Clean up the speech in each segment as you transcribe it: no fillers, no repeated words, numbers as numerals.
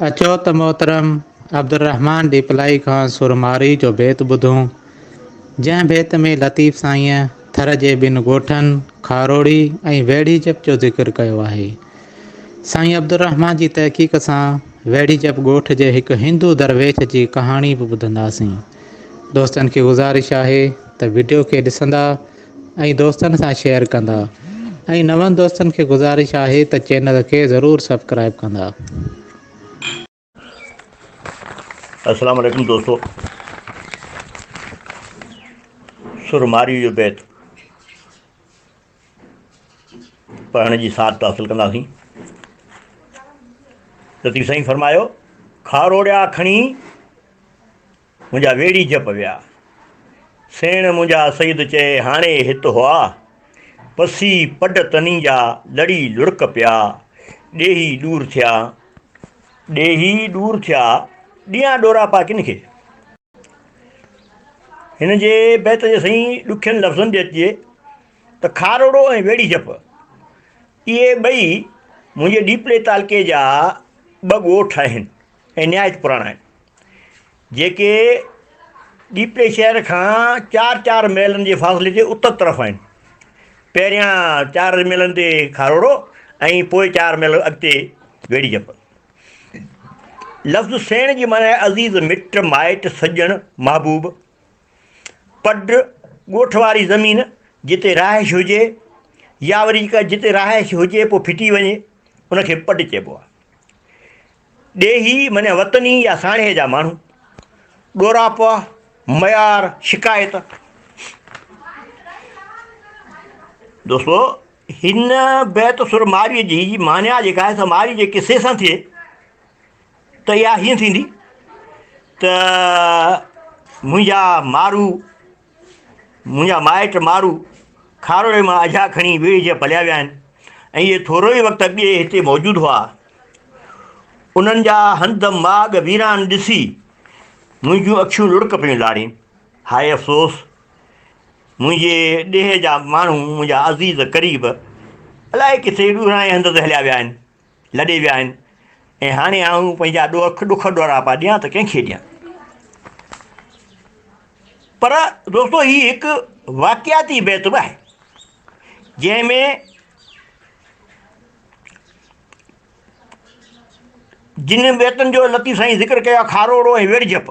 اچو ته محترم عبدالرحمان ڏيپلائي کان سرماري جو بيت ٻڌون، جنهن بيت ۾ لطيف سائينء ٿر جي ٻن ڳوٺن کاروڙي ۽ ويڙهيجپ جو ذڪر ڪيو آهي. سائين عبدالرحمان جي تحقيق سان ويڙهيجپ ڳوٺ جي هڪ هندو درويش جي ڪهاڻي به ٻڌنداسين. دوستن کي گذارش آهي ته وڊيو کي ڏسندا ۽ دوستن سان شيئر ڪندا ۽ نون دوستن کي گذارش آهي ته چينل کي ضرور سبڪرائب ڪندا. السلام عليڪم دوستو سر مارئي جو بيت پڙهڻ جي سعادت حاصل ڪنداسين. لطيف سائين فرمايو کاروڙيا کڻي منهنجا ويڙهي جپ ويا. سيڻ منهنجا سيد چئي هاڻي هت هئا. پسي پڊ تني جا لڙي لڙڪ پيا. ڏيهي ڏور ٿيا، ڏيهي ڏور ٿيا، ڏيان ڏوراپا ڪن کي. هن جي بيت جي سائين ڏکين لفظن ڏي اچجي ته کاروڙو ۽ ويڙهي جپ اهي ٻئي منهنجي ڏيپلي تعلقي جا ٻه ڳوٺ آهن ۽ نهايت پراڻا آهن. جيڪي ڏيپلي شهر کان چار چار ميلن جي فاصلي تي اتر طرف آهن. پهريان چار ميلن تي کاروڙو ۽ پوء چار ميل اڳتي ويڙهي جپ. لفظ سيڻ جي معنيٰ آهي عزيز، مٽ، مائٽ، سڄڻ، محبوب. پڊ، ڳوٺ واري زمين جتي رهائش هجي يا وري جتي رهائش هجي پوء ڦٽي وڃي ان کي پڊ چئبو آهي. ڏيهي معنيٰ وطني يا ساڻيهه جا ماڻهو، ڏوراپا، ميار، شڪايت. دوستو هن بيت سر مارئي جي معنيٰ جيڪا آهي سا مارئي جي قصي سان ٿئي ته اها هيئن ٿيندي ته منهنجا مارو منهنجا مائٽ مارو کاروڙي مان اجها کڻي ويڙهجي پليا ويا آهن ۽ اهي ٿورو ئي وقت اڳي هتي موجود هئا. انهن جا هنڌ ماڳ ويران ڏسي منهنجون اکيون لڙڪ پيون لاڙين. هاء افسوس! منهنجي ڏيهه جا ماڻهو، منهنجا عزيز قريب الائي ڪٿي ڏورانهين هنڌ تي هليا ويا آهن. لڏي ويا آهن ۽ هاڻي آئون پنهنجا ڏک ڏک ڏوراپا ڏيان ته ڪنهن کي ڏيان؟ پر دوستو هي هڪ واقعاتي بيت به آهي جنهن ۾ جن بيتن جو لطيف سائين ذڪر ڪيو آهي کاروڙو ۽ ويڙجهپ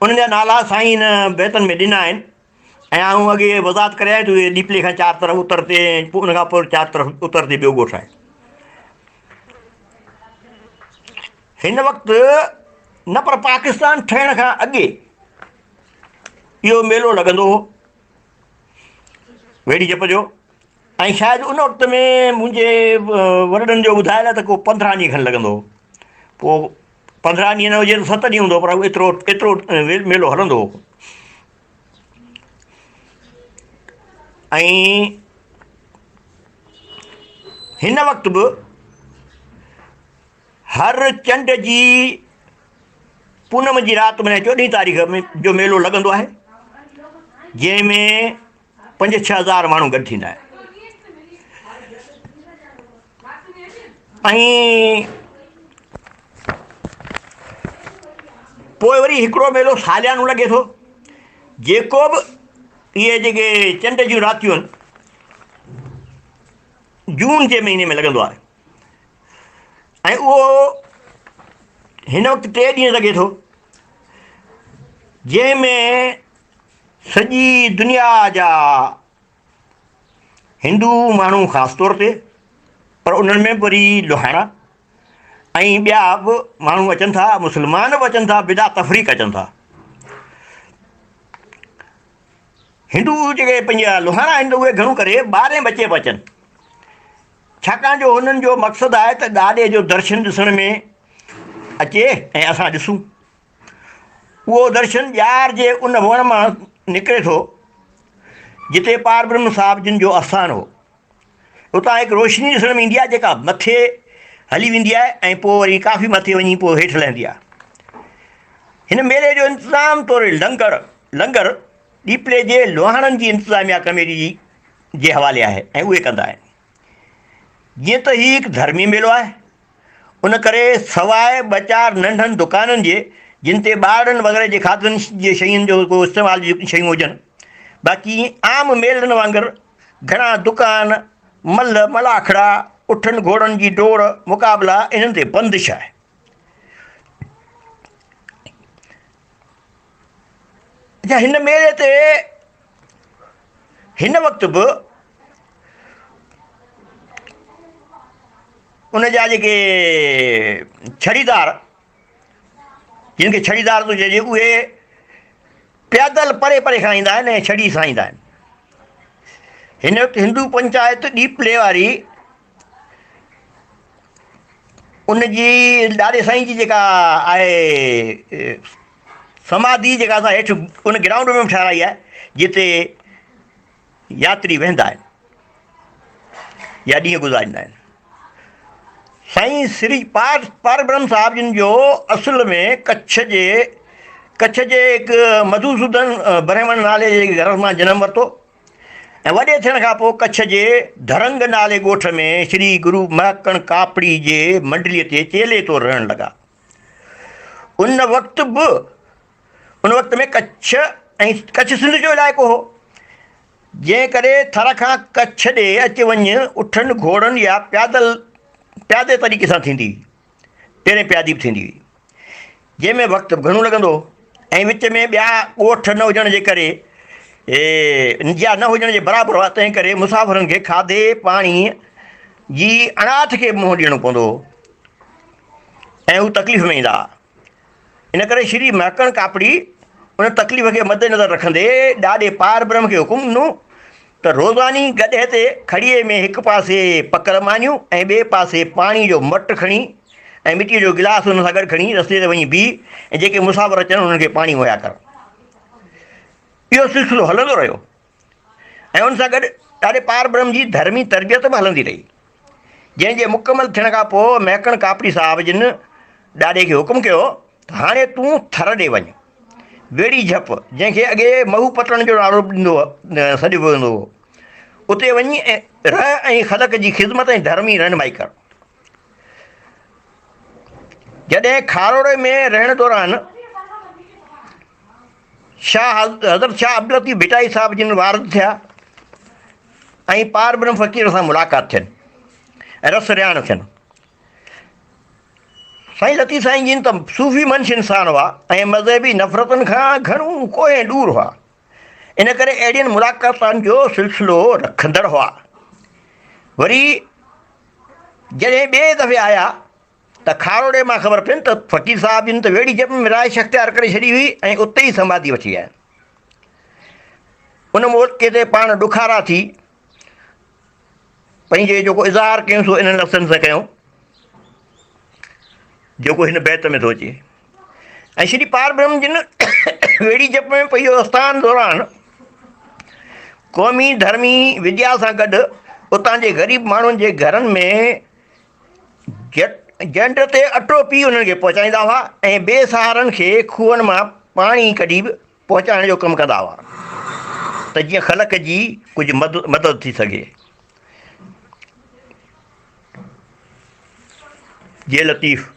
انهن جا نالا سائين هن بيتن ۾ ڏنا آهن ۽ آئون اڳي وضاحت ڪري آيو ته اهي ڏيپلي کان چار طرف اتر تي ۽ پوء ان کان پوء چار طرف اتر تي ٻيو ڳوٺ آهي. هن وقت نه پر پاڪستان ٺهڻ کان اڳي اهو ميلو لڳندو هو ويڙهي جپ جو ۽ شايد ان وقت ۾ منهنجي وڏڙن جو ٻڌايل آهي ته ڪو پندرهن ڏينهن کن لڳندو هو پوء پندرهن ڏينهن نه هجي ته ست ڏينهن هوندو پر ايترو ايترو ميلو هلندو هو ۽ هن وقت به هر چنڊ جي پونم جي رات معنيٰ چوڏهين تاريخ ۾ جو ميلو لڳندو آهي جنهن ۾ پنج ڇهه هزار ماڻهو گڏ ٿيندا آهن ۽ پوء وري هڪڙو ميلو ساليانو لڳي ٿو جيڪو به اهي جيڪي چنڊ جون راتيون آهن جون جي مهيني ۾ لڳندو آهي ۽ اهو هن وقت ٽي ڏينهن لڳي ٿو جنهن ۾ سڄي دنيا جا هندو ماڻهو خاص طور تي پر انهن ۾ به وري لوهاڻا ۽ ٻيا به ماڻهو اچن ٿا مسلمان به اچن ٿا بلا تفريق اچن ٿا هندو جيڪي پنهنجا لوهاڻا آهن اهي گهڻو ڪري ٻارهين بچي به اچن ڇاڪاڻ جو هنن جو مقصد آهي ته ڏاڏي جو درشن ڏسڻ ۾ اچي ۽ اسان ڏسون اهو درشن ڄار جي ان وڻ مان نڪري ٿو جتي پاربرهم صاحب جن جو آسٿان هو. اتان هڪ روشني ڏسڻ ۾ ايندي آهي جيڪا مٿي هلي ويندي آهي ۽ پوء وري ڪافي مٿي وڃي پوء هيٺ لهندي آهي. هن ميلي جو انتظام توڙي لنگر لنگر ڏيپلي جي لوهاڻن جي انتظاميا ڪميٽي جي حوالي آهي ۽ اهي ڪندا آهن. جيئن ته هي هڪ ڌرمي ميلو آهي. ان ڪري سواء ٻه چار ننڍن دڪانن جي جن تي ٻارڙن وغيره جي کاڌن جي شين جو ڪو استعمال جون شيون هجن باقي عام ميلن وانگر گهڻا دڪان، ملهه، ملاکڙا، اٺن گهوڙن جي ڊوڙ، مقابلا انهن تي بندش آهي. اڇا هن ميلي تي هن وقت به ان جا جيڪي ڇڙيدار جن کي ڇڙيدار ٿو چئجي اهي پيادل پري پري کان ايندا آهن ۽ ڇڙي سان ايندا آهن هن وقت هندو پنچائت ڏيپلي واري ان جي ڏاڏي سائين جي جيڪا آهي سماڌي جيڪا اسان هيٺ ان گرائونڊ ۾ ٺهرائي آهي جتي ياتري ويهندا آهن يا ڏينهن گذاريندا آهن. سائين سري پار پاربرهم صاحب جن جو اصل ۾ ڪڇ جي ڪڇ جي هڪ مڌوسودن برهمڻ نالي جي گهر مان جنم ورتو ۽ وڏي ٿيڻ کان پوء ڪڇ جي ڌرنگ نالي ڳوٺ ۾ شري گرو مهڪڻ ڪاپڙي جي منڊليء تي چيلي طور رهڻ لڳا. ان وقت به ان وقت ۾ ڪڇ ۽ ڪڇ سنڌ جو علائقو هو، جنهن ڪري ٿر کان ڪڇ ڏي اچ وڃ اٺن، گهوڙن يا پيادل پيادي طريقي سان ٿيندي هئي. پهرين پيادي به ٿيندي هئي، جنهن ۾ وقت به گهڻو لڳندو هو ۽ وچ ۾ ٻيا ڳوٺ نه هجڻ جي ڪري يا نه هجڻ جي برابر هئا، تنهن ڪري مسافرن کي کاڌي پاڻي جي اڻاٺ کي منهن ڏيڻو پوندو هو ۽ هو تڪليف ۾ ايندا هئا. ان ڪري شري مهڪڻ ڪاپڙي ان تڪليف کي مدنظر رکندي ڏاڏي پار برهم کي حڪم ڏنو ته روزاني گڏهه تي کڙيء ۾ هڪ پاسي پڪل مانيون ۽ ٻئي پاسي پاڻي جو مٽ کڻي ۽ مٽيء جو گلاس ان سان گڏ کڻي رستي تي وڃي بيهه ۽ جيڪي مسافر اچن انهن کي پاڻي مهيا ڪر. اهو سلسلو هلندو رهيو ۽ ان سان گڏ ڏاڏي پار برهم جي ڌرمي تربيت به هلندي رهي. جنهن جي مڪمل ٿيڻ کان پوء مهڪڻ ڪاپڙي صاحب جن ڏاڏي کي حڪم ڪيو ته هاڻي تون ٿر ڏي وڃ. ويڙهي جهپ، جنهن کي اڳي مهو پٽڻ جو نالو به ڏيندو سڏيو ويندو هو، اتي وڃي رهه ۽ خلق جي خدمت ۽ ڌرمي رهنمائي ڪر. جڏهن کاروڙي ۾ رهڻ دوران شاهه حضرت شاهه عبداللطيف ڀٽائي صاحب جن وارد ٿيا ۽ پار برهم فقير سان ملاقات ٿين ۽ رس رياڻ ٿين. سائين لطيف سائين جن ته صوفي منش انسان هئا ۽ مذهبي نفرتن کان گهڻو ڪوهين ڏور هئا، ان ڪري اهڙين ملاقاتن جو سلسلو رکندڙ هئا. وري جڏهن ٻئي دفعي آيا ته کاروڙي مان خبر پين ته فقير صاحب جن ته ويڙهي جپ ۾ رهائش اختيار ڪري ڇڏي هئي ۽ اتي ئي سماڌي وٺي ويا آهن. ان موقعي تي پاڻ ڏکارا ٿي پنهنجي جيڪو اظهار ڪيون سو انهن لفظن سان ڪيون جيڪو هن بيت ۾ ٿو اچي ۽ شري پار برهم جن ويڙهي جپ ۾ پنهنجو آستان دوران قومي ڌرمي وديا سان گڏ اتان جي غريب ماڻهن جي گهرن ۾ جنڊ تي اٽو پيهي انهن کي پهچائيندا هئا ۽ بي سهارن کي کوهن مان پاڻي ڪڍي به پهچائڻ جو ڪم ڪندا هئا ته جيئن خلق جي ڪجهه مدد ٿي سگهي. جي لطيف.